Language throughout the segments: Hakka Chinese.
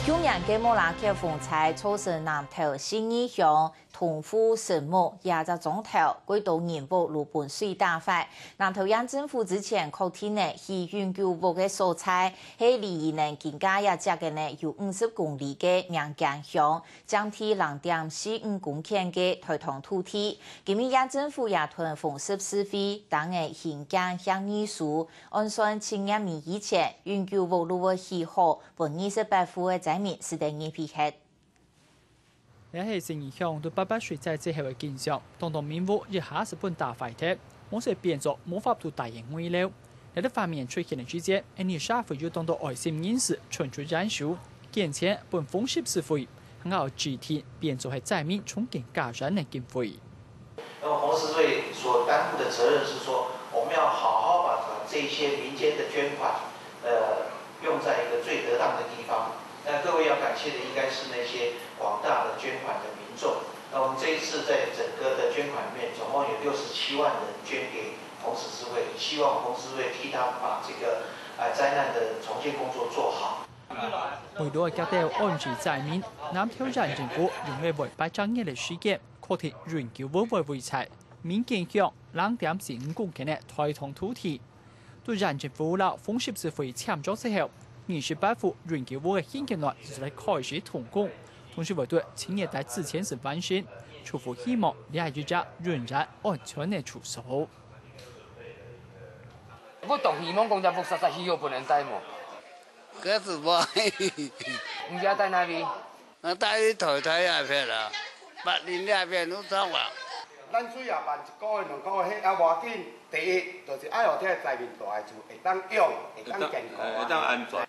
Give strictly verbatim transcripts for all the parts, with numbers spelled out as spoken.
舊年个莫拉克風災造成南投信義鄉東湖神木這隻庄頭，幾多人屋都分水打壞。南投縣政府之前確定呢，起永久屋个所在係離佢等今下這跡个呢有五十公里个名間鄉，佔地零點四五公頃个台糖土地。今日縣政府也同豐實市府訂个興建協議書， 按算七月尾以前，永久屋就會起好，分二十八戶个災民使得入去歇。這係信義鄉在八八水災之後个景象，當多民屋一下就分打壞忒，無就變做無法度搭建危樓。這兜畫面出現个時節，印尼社會有當多愛心人士伸出援手，捐錢分豐實市府，還有指定變做係災民重建家園个經費。 那麼洪石會所擔負的責任是說，我們要好好把這些民間的捐款，呃，用在一個最得當的地方。那各位要感謝的應該是那些廣大的捐款的民眾。那我們這一次在整個的捐款裡面，總共有六十七萬人捐給洪石會，希望洪石會替他把這個，呃，災難的重建工作做好。為了解決安置災民，南投縣政府用了近八隻月个時間，確定永久屋个位在民間鄉零點四五公頃个台糖土地。在縣政府摎豐實市府簽約之後，二十八戶永久屋个興建案就來開始動工，同時會在七月底之前就完成，初步希望這係一隻永遠安全个處所。不懂希望講這屋煞煞起好分人戴無？該係無。你家戴哪位？ 啊，戴去台大這片啊，八零這片有差啊。咱水也辦一個月、兩個月，彼也無要緊。第一，就是愛予這个災民蹛个厝會當用，會當健康啊。會當安全。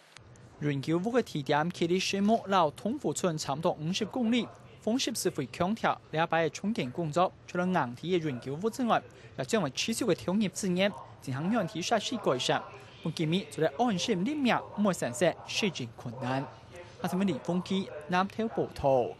永久屋个地點徛在神木摎東湖村差不多五十公里。豐實市府強調，這擺个重建工作，除了硬體个永久屋之外，也將會持續个投入資源，進行軟體設施改善，分居民做得安心立命，毋會產生失眠困難。 客家新聞李峰基南投報導。